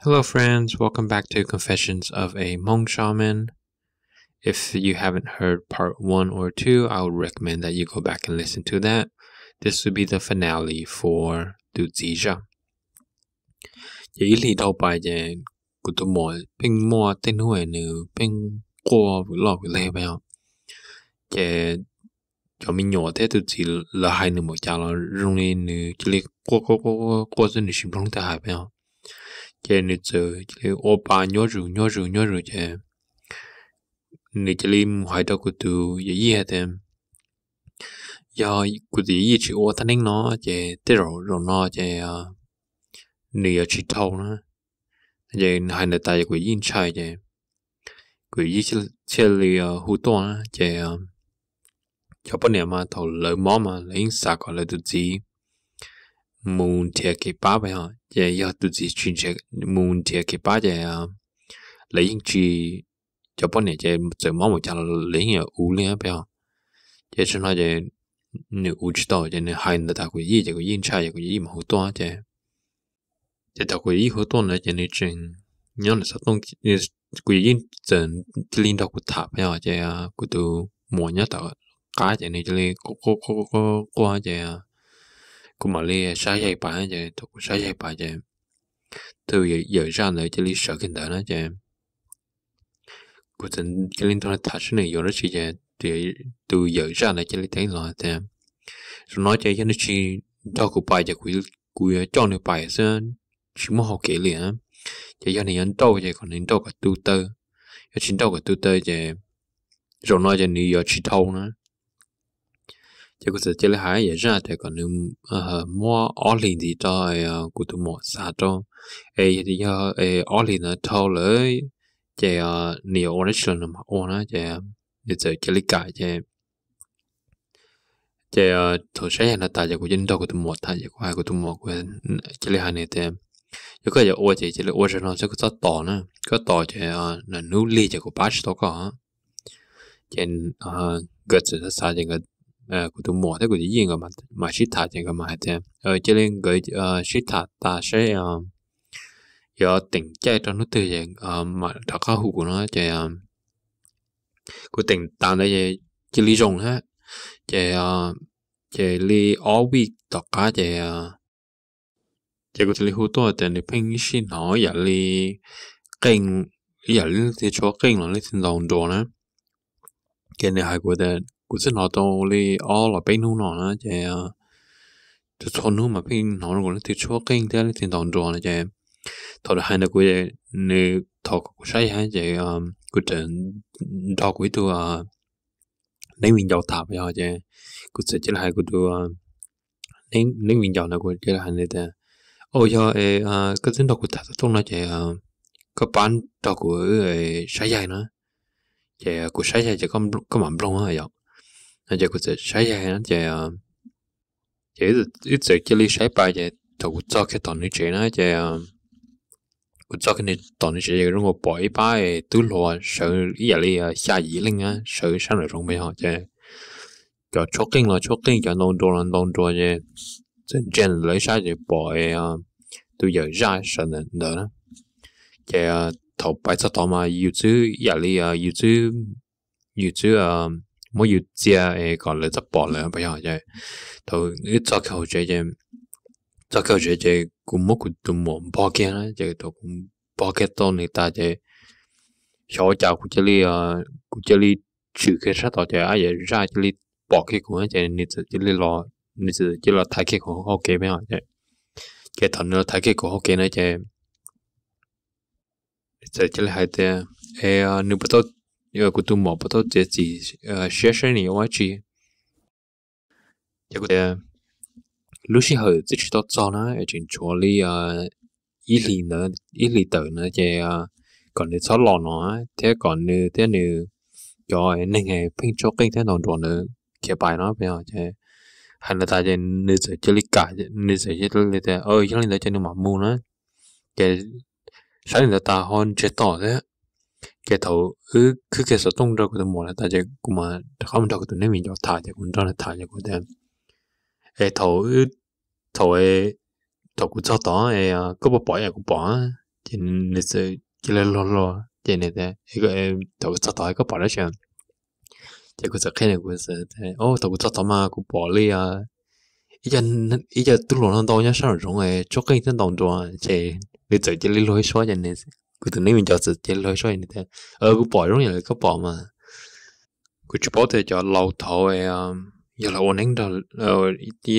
If you haven't heard part one or two, I would recommend that you go back and listen to that. This would be the finale for tus txiv zaj. Ces ib hlis dhau pais ces kuv tus muam pheej muaj tej hnub nws pheej quaj vwm loj vwm leg peb yog. Ces cov me nyuam thiab tus txiv lawv hais nws npaum cas los zoo li nws cia li quaj quaj quaj xwb, nws tsis mloog tej hais peb yog. Ces nws txawm cia li ua pa nyuab zus nyuab zus nyuab zus ces nws cia li mus hais rau kuv tus yawm yij hais tias yog kuv tus yawm yij tsis ua thaj neeb no ces tej zaum zaum no ces nws yuav tsis dhau na. Ces nws hais ntawd tas ces kuv yij ntshai ces kuv yij thiaj li hu tuaj na ces cov poj niam mas thaum lawv mob mas lawv yeej xav kom lawv tus txiv mus nrhiav kev pab peb yog. Ces yog tus txiv tsis mus nrhiav kev pab ces lawv yeej tsis, cov poj niam ces txawm mob npaum cas los lawv yeej yuav uv li peb yog. Ces tsis no ces nws uv tsis tau ces nws hais ntawd tas kuv yij ces kuv yij ntshai ces kuv yij mam hu tuaj ces ces thaum kuv yij hu tuaj ntawd ces nws tseem nyob ntawm xov tooj, kuv yij txawm cia li nrog kuv tham peb yog. Ces kuv tus muam nyob tom qab ces nws cia li quaj quaj ces kuv mam li sab yaig pais ces thaum kuv sab yaig pais ces tus yawm zaj ntawd cia li sawv kiag ntawd na ces kuv txawm cia li nrog nws tham seb nws yuav dab tsi ces tus yawm zaj ntawd cia li teb los tias zaum no ces yog nws tsis nrog kuv pais ces kuv yuav coj nws pais xwb, tsis muaj hau kev li. Ces yog nws yuav nrauj ces kom nws nrauj kom tu taw, yog tsis nrauj kom tu taw ces zaum no ces nws yuav tsis dhau na. Ces kuv txawm cia li hais yawm zaj tias kom nws muab ob hlis ntxiv rau kuv tus muam xav rau, es yog ob hlis ntawd dhau lawm ces nws yuav ua dab tsi los nws mam ua na. Ces nws txawm cia li kam ces ces thaum saib yag no tas ces kuv cia li nrog kuv tus muam tham ces kuv hais kuv tus muam, kuv cia li hais nws tias yog koj yuav ua ces cia li ua zaum no xwb, koj txhob tos na, koj tos ces hnub lig ces kuv pab tsis tau koj. Ces nkawd txawm xav xav ces kuv tus muam thiab kuv tus yij nkawd mam sib tham ces nkawd mam hais tias cia li nkawd sib tham tas seb yuav teem caij rau hnub twg es mam rov qab hu kuv no ces kuv teem tas ntawd ces cia li zoo na. Ces ces li ob vij tom qab ces ces kuv thiaj li hu tuaj tias nws pheej ib sij hnov yam li qeej, yam li leej twg tshuab qeej los leej twg ntaus nruas na. Ces nws hais kuv tias kuv twb hnov tau li ob los peb hnub no na ces txhua hnub mas pheej hnov leej twg tshuab qeej thiab leej twg ntaus nruas no ces thaum nws hais ntawd kuv, nws thov kom kuv saib yag ces kuv txawm nrog kuv ib tug neeb viv ncaus tham peb yog ces kuv txawm cia li hais kuv tus neeb viv ncaus ntawd, kuv cia li hais nws tias, au yog koj twb nrog kuv tham tau tuj no ces koj pab nrog kuv saib yag no. Ces kuv saib yag ces koj mam nploog yom. No ces kuv txawm saib yag no ces ces wb txawm cia li saib pais ces thaum kuv txog kiag tom nws tsev na ces kuv txog kiag tom nws tsev ces zoo nkaus pom ib pab tub hluas sawv ib yam li xya yim leej sawv sab nraum zoov peb yog ces cov tshuab qeej los tshuab qeej, cov ntaus nruas los ntaus nruas ces txawm ntsia lawv ib sab ces pom tus yawm zaj sawv ntawd na. Ces thaum pais txog tod mas yus twb ib yam li yus twb, yus twb muab yus txia es kom lawv txhob pom lawm peb yog ces thaum wb txog kiag hauv tsev ces, txog kiag hauv tsev ces kuv muab kuv tus muam npog kiag na ces thaum kuv npog kiag tau nws tas ces xyov ua cas kuv cia li, kuv cia li tshwm kiag sab tod ces ab yawm zaj cia li pom kiag kuv ces nws txawm cia li los, nws txawm cia li los thaiv kiag kuv hauv kev peb yog ces, ces thaum nws los thaiv kiag kuv hauv kev na ces txawm cia li hais tias es nws puas tau, kuv tus muam puas tau txiav txim siab saib nws yuav ua dab tsi. Ces kuv tias lub sij hawm twb tsis tau txog na es tseem tshuav li ib hlis ntawd, ib hlis tawm na ces kom nws txhob los no thiab kom nws thiab nws cov neeg pheej tshuab qeej thiab ntaus nruas ntawd khiav pais no peb yog ces hais ntawd tas ces nws txawm cia li kam, nws txawm cia li tias yog li ntawd ces nws mam mus na. Ces saib li ntawd tas ho ntsiag to thiab. Ces thaum wb khwb kiag xov tooj rau kuv tus muam lawm tas ces kuv mam rov qab mus nrog kuv tus neeb viv ncaus tham ces kuv nrog nws tham ces kuv tias es thaum, thaum, thaum kuv txog tod es koj puas pom ib yam kuv pom? Ces nws txawm cia li luag luag ces nws tias, thaum kuv txog tod koj pom dab tsi? Ces kuv txawm qhia nws, kuv txawm tias, thaum kuv txog tod mas kuv pom li ib co tub hluas no ntau nyob sab nraum zoov, tshuab qeej thiab ntaus nruas. Ces nws txawm cia li luag ib suab ces kuv tus neeb viv ncaus txawm cia li luag ib suab, nws tias, kuv pom zoo yam li koj pom mas. Kuv tsis paub tias cov laus thaud yog lawv ua neeb,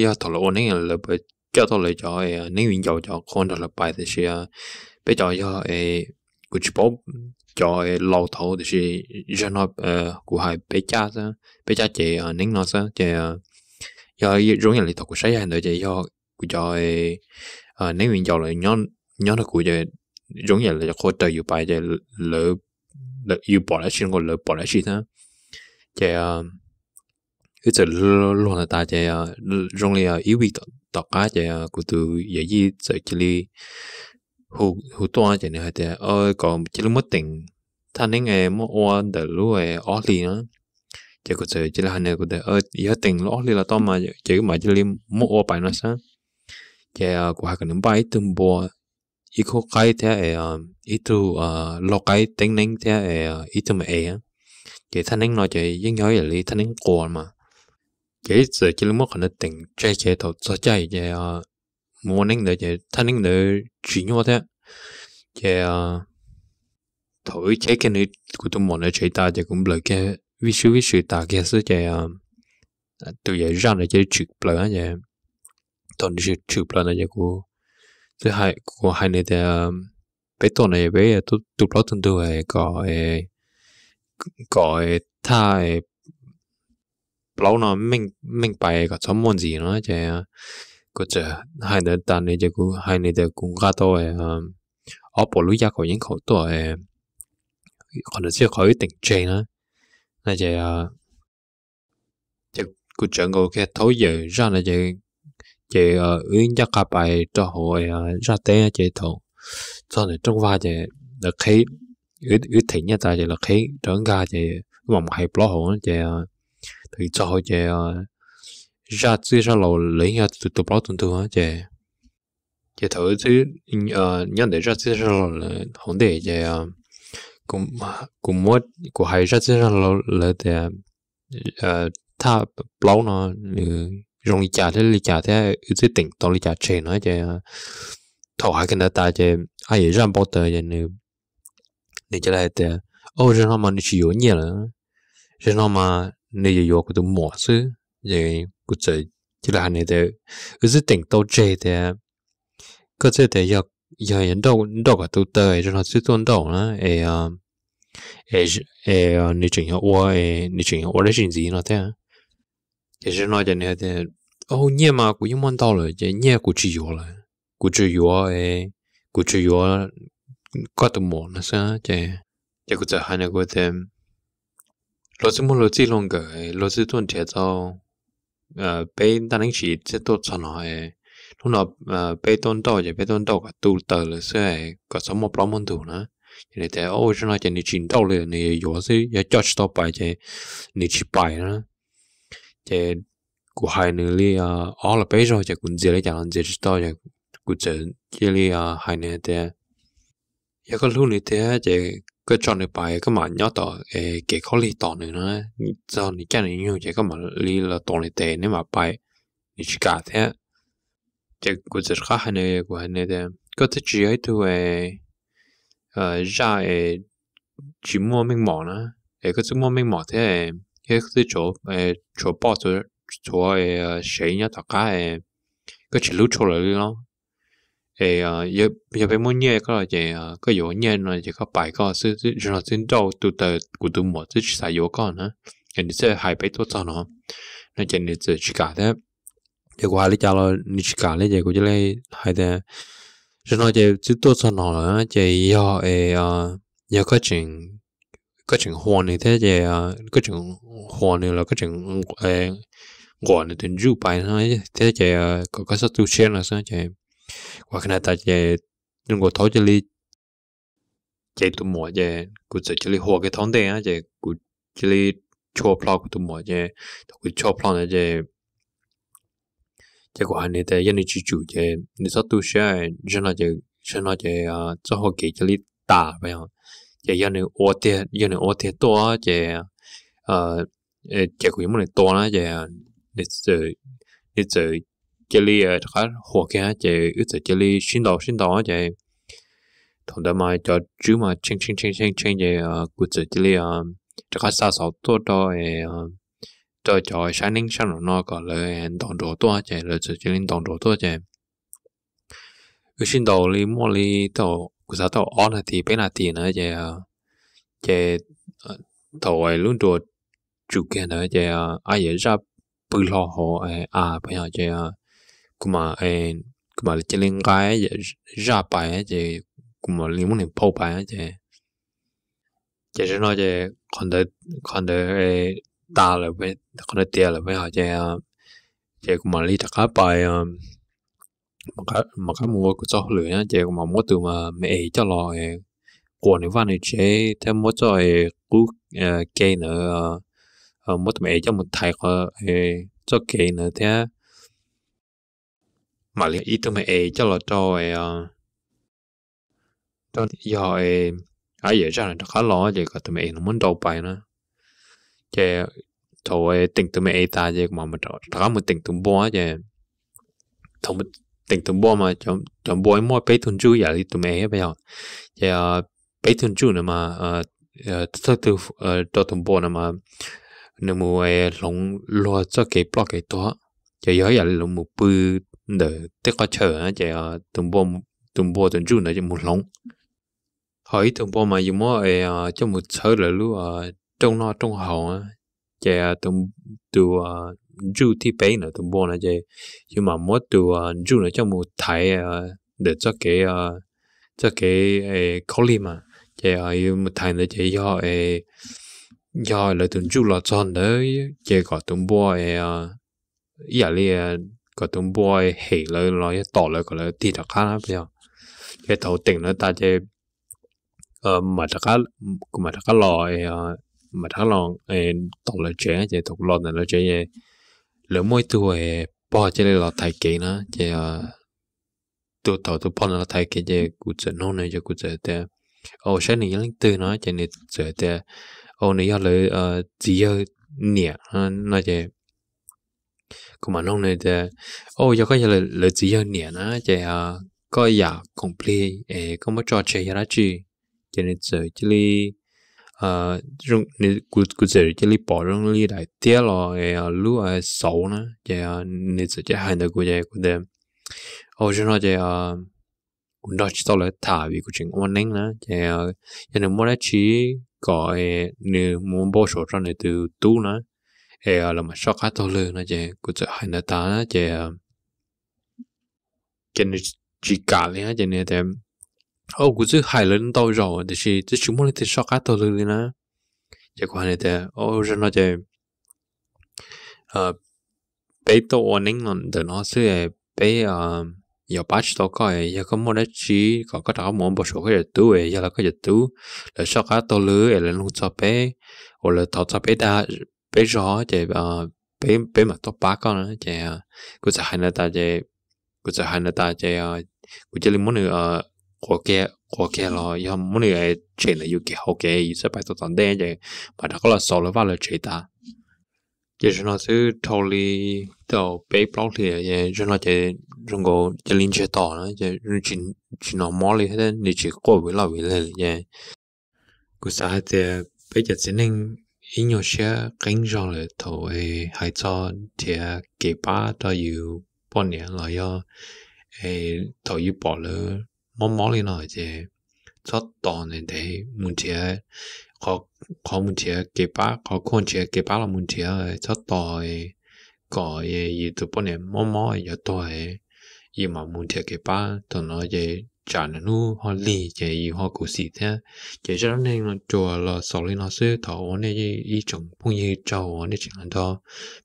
yog thaum lawv ua neeb lawv puas coj tau lawv cov neeb viv ncaus cov qhua nrog lawv pais, tiam sis peb cov yog, kuv tsis paub cov laus thaud, tiam sis zaum no kuv hais peb caj xwb, peb caj ces neeb no xwb ces yog zoo yam li thaum kuv saib yog ntawd ces yog kuv cov neeb viv ncaus lawv nyob nrog kuv ces zoo yam li cov qhua raws yus pais ces lawv, yus pom dab tsi los lawv pom dab tsi thiab. Ces wb txawm luag ntawd tas ces zoo li ib vij tom qab ces kuv tus yawm yij txawm cia li hu tuaj ces nws hais tias kom cia li muab teem thaj neeb muab ua ntawm lub ob hlis no. Ces kuv txawm cia li hais nws, kuv tias yog teem lub ob hlis los tau mas ces wb mam cia li muab ua pais no xwb. Ces kuv hais kom nws npaj ib tug npua, ib khub qaib thiab ib tug lau qaib teeb neeb thiab ib tug me es. Ces thaj neeb no ces yeej yog ib yam li thaj neeb quas mas. Ces wb txawm cia li muab qhov ntawd teem tseg ces thaum txog caij ces mus ua neeb ntawd ces thaj neeb ntawd tsis nyuaj thiab. Ces thaum wb cheb kiag nws, kuv tus muam ntawd tsev tas ces kuv nplawm kiag vij swb vij swm tas kiag xwb ces tus yawm zaj ntawd cia li tshwm plaws ces thaum nws tshwm plaws ntawd ces kuv hais nws tias peb tuaj no peb tu plaub tu ntug kom, kom thaj plaub no meej pais kom txhob muaj ntxiv no ces kuv txawm hais ntawd tas nws ces kuv hais nws tias kuv nqa tau ob puas lub yaj kaum yeeb khaum tuaj, qhov ntawd txij qhov wb teem tseg na. No ces ces kuv tsawv nkaus kiag thaub yawm zaj no ces, ces wb ncaj qha pais rau hauv zaj teb ces thaum txog ntawm rooj vag ces lawv qheb, wb them nyiaj tas ces lawv qheb rau nkag ces wb mam mus hais plaub hauv ces thaum txog hauv ces zaj txwj zaj laus lawv yeej yog tus tu plaub tu ntug ces, ces thaum wb nyob ntawm zaj txwj zaj laus lawv hauv ntej ces kuv muab, kuv hais zaj txwj zaj laus lawv tias thaj plaub no nws zoo li cas thiab li cas thiab wb twb teem tau li cas tseg no ces thaum hais kiag ntawd tas ces a yawm zaj npau taws ces nws cia li hais tias, o, zaum no mas nws tsis yuav nyiaj lawm, zaum no mas nws yuav yuav kuv tus muam xwb. Ces kuv txawm cia li hais nws tias, wb twb teem tau tseg tias koj twb tias yog, yog nrauj kom tu taw zaum no twb tuaj nrauj na, es nws tseem yuav ua, nws tseem yuav ua dab tsi ntxiv no thiab. Ces zaum no ces nws tias, o, nyiaj mas kuv yeej muaj ntau lawm ces nyiaj kuv tsis yuav lawm, kuv tsuas yuav, kuv tsuas yuav koj tus muam no xwb ces, ces kuv txawm hais nws, kuv tias, luag twb muaj luag txij luag nkawm, luag twb tuaj nrhiav tau peb ntaj neeb tsiv thiab tuaj txog no, hnub no peb tuaj nrauj ces peb tuaj nrauj kom tu taws lawm xwb, kom txhob muaj plaub muaj ntug na. Ces nws tias, o, zaum no ces nws tsis nrauj li, nws yuav yuav xwb, yog coj tsis tau pais ces nws tsis pais na. Ces kuv hais nws li ob los peb zaug ces kuv ntxias li cas los ntxias tsis tau, kuv txawm cia li hais nws tias, yog koj hlub nws thiab ces koj tso nws pais, koj mam nyob tom kev khaub lig tos nws na, txog nws caij nws nyoog ces koj mam li los tos nws tes neb mam pais, nws tsis kam thiab. Ces kuv txawm rov qab hais nws, kuv hais nws tias, koj twb tsis yog ib tug zaj tsis muaj meej mom na, es koj twb muaj meej mom thiab, thiab koj twb tshuav poj tshuav sev nyob tom qab, koj tsis hlub tshua lawv li los? Es yog peb muab nyiaj koj los ces koj yuav nyiaj no ces koj pais koj xwb, zaum no twb nrauj tu taws kuv tus muam twb tsis xav yuav koj na, es nws thiaj hais peb tuaj txog no, no ces nws txawm tsis kam thiab. Ces kuv hais li cas los nws tsis kam li ces kuv cia li hais tias, zaum no ces twb tuaj txog no lawm ces yog, yog koj tseem huas nws thiab ces koj tseem huas nws los koj tseem nquam nws tus ntsuj pais thiab ces kom koj txhob tu siab no xwb ces, kuv hais li tas ces zoo nkaus thaub cia li cev tus muam ces kuv txawm cia li huas kiag thaub ntej ces kuv cia li tshua plho kuv tus muam ces thaum kuv tshua plho ntawd ces, ces kuv hais nws tias yog nws tsis tsum ces nws txhob tu siab, zaum no ces Zaum no ces txoj hau kev cia li tas. Ces yog nws ua tiag, yog nws ua tiag tuaj ces ces kuv yuav muab nws tua na. Ces nws txawm cia li rov qab huas kiag ces wb txawm cia li sib ntaus sib ntaus ces thaum ntawd mas cov tswb mas tshee tshee tshee tshee ces kuv txawm cia li rov qab xa xov tuaj rau, rau cov saib neeb sab nraum no kom lawv ntaus nruas tuaj ces lawv txawm cia li ntaus nruas tuaj ces wb sib ntaus li muaj li tau, kuv xav tau ob nas this peb nas this na ces, ces thaum lub nruas tsum kiag ntawd ces ab yam zaj pw hlo hauv av pes yog ces kuv mam li cia li nqa zaj pais ces kuv mam li muab nws phau pais ces, ces zaum no ces qhov ntawd tas lawm, qhov ntawd tiav lawm pes yog ces, ces kuv mam li rov qab pais mam qab mus ua kuv txoj hauj lwm na ces kuv mam muab tus me es coj los quas nws vaj nws tsev thiab muab txoj qub ke ntawd, muab tus me es coj mus thaiv qhov txoj kev ntawd thiab mam li ib tug me es coj los rau, rau yog ab yam zaj no rov qab los ces kom tus me es no muab nrau pais na. Ces thaum teem tus me es tas ces kuv mam rov qab mus teem tus npua ces thaum teem tus npua mas cov npua muaj peb tug ntsuj yam li tus me es pes yog ces peb tug ntsuj na mas thawj tug rau tus npua na mas nws mus hloov luag txoj kev ploj kev tuag, ces yog ib yam li lawv mus pw ntawm tej qhov chaw ces tus npua tus ntsuj ntawd mus hloov. Ho ib tug npua mas yus muab coj mus txhawb lawv lub rooj noj rooj haus, ces tus ntsuj thib peb ntawd tus npua no ces yus mam muab tus ntsuj no coj mus thaiv ntawm txoj kev, txoj kev khaub lig mas, ces yus mus thaiv ntawd ces yog, yog lawv tus ntsuj los txog ntawd ces kom tus npua ib yam li kom tus npua hem lawv los yog tom lawv kom lawv tig rov qab na pes yog. Ces thaum teem lawv tas ces kuv mam rov qab los, mam rov qab los tom lawv tsev ces thaum kuv los ntawm lawv tsev ces lawv muaj ib tug pog cia li los thaiv kev na ces tus thaum tus pog ntawd los thaiv kev ces kuv txawm nug nws ces kuv txawm tias, au saib nws yog leej twg no ces nws txawm tias, au nws yog lawv txiv yawg niam no ces kuv mam nug nws tias, au yog koj yog lawv txiv yawg niam na ces koj yam khoom plig es koj muab tso tseg yog dab tsi? Ces nws txawm cia li, kuv txawm cia li pom zoo li daim tiab los lub xauv na ces nws txawm cia hais ntawd kuv ces kuv tias, au zaum no ces kuv nrog tsis tau lawv tham vim kuv tseem ua neeb na ces yog nws muaj dab tsi kom nws mus npau suav rau nws tus tub na es lawv mam soj qab taug lw no ces kuv txawm hais ntawd tas ces, ces nws tsis kam li ces nws tias, au kuv twb hais lawv ntau zaus tiam sis twb tsis muaj leej twg soj qab taug lw li na. Ces kuv hais nws tias, au zaum no ces peb tuaj ua neeb ntawm no xwb, peb yuav pab tsis tau koj, yog koj muaj dab tsi kom koj rov qab mus ua npau suav koj cov tub, yog lawv koj cov tub lawv soj qab taug lw es lawv nug txog peb uas lawv thov txog peb dag peb zog ces peb mam tuaj pab koj na ces kuv txawm hais ntawd tas ces, kuv txawm hais ntawd tas ces kuv cia li muab nws quas kiag los yog muab nws tshem ntawm yus kev hauv kev yus txawj pais tau tom ntej ces mam rov qab los xauv lawv vaj lawv tsev tas. Ces zaum no xwb dhau li tau peb plaub hlis ces zaum no ces zoo nkaus cia li ntsiag to na ces tsis hnov mob li thiab nws tsis quaj vim loj vim lig li ces kuv xav hais tias peb cov txiv neej ib nyuag siab qeeb zog lawm thaum hais txog nrhiav kev pab rau yus poj niam los yog thaum yus pom lawv mob mob li no ces txhob tos ntev ntev mus nrhiav, qhov mus nrhiav kev pab, qhov khuaj nrhiav kev pab los mus nrhiav, txhob tos kom yus tus poj niam mob mob yuav tuag yus mam mus nrhiav kev pab. Thaum no ces tsam nws hnub ho lig ces yus ho khuv xim thiab. Ces zaj dab neeg no tsuas los xaus li no xwb. Thov ua nej ib tsoom phooj ywg tsaug uas nej tseem los nrog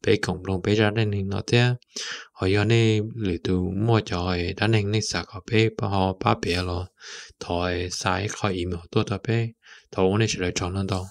peb koom mloog peb zaj dab neeg no thiab. Ho yog nej lwm tus muaj cov dab neeg nej xav kom peb ho pab piav los thov xa ib qho email tuaj rau peb. Thov ua nej sawv daws tsaug ntau ntau.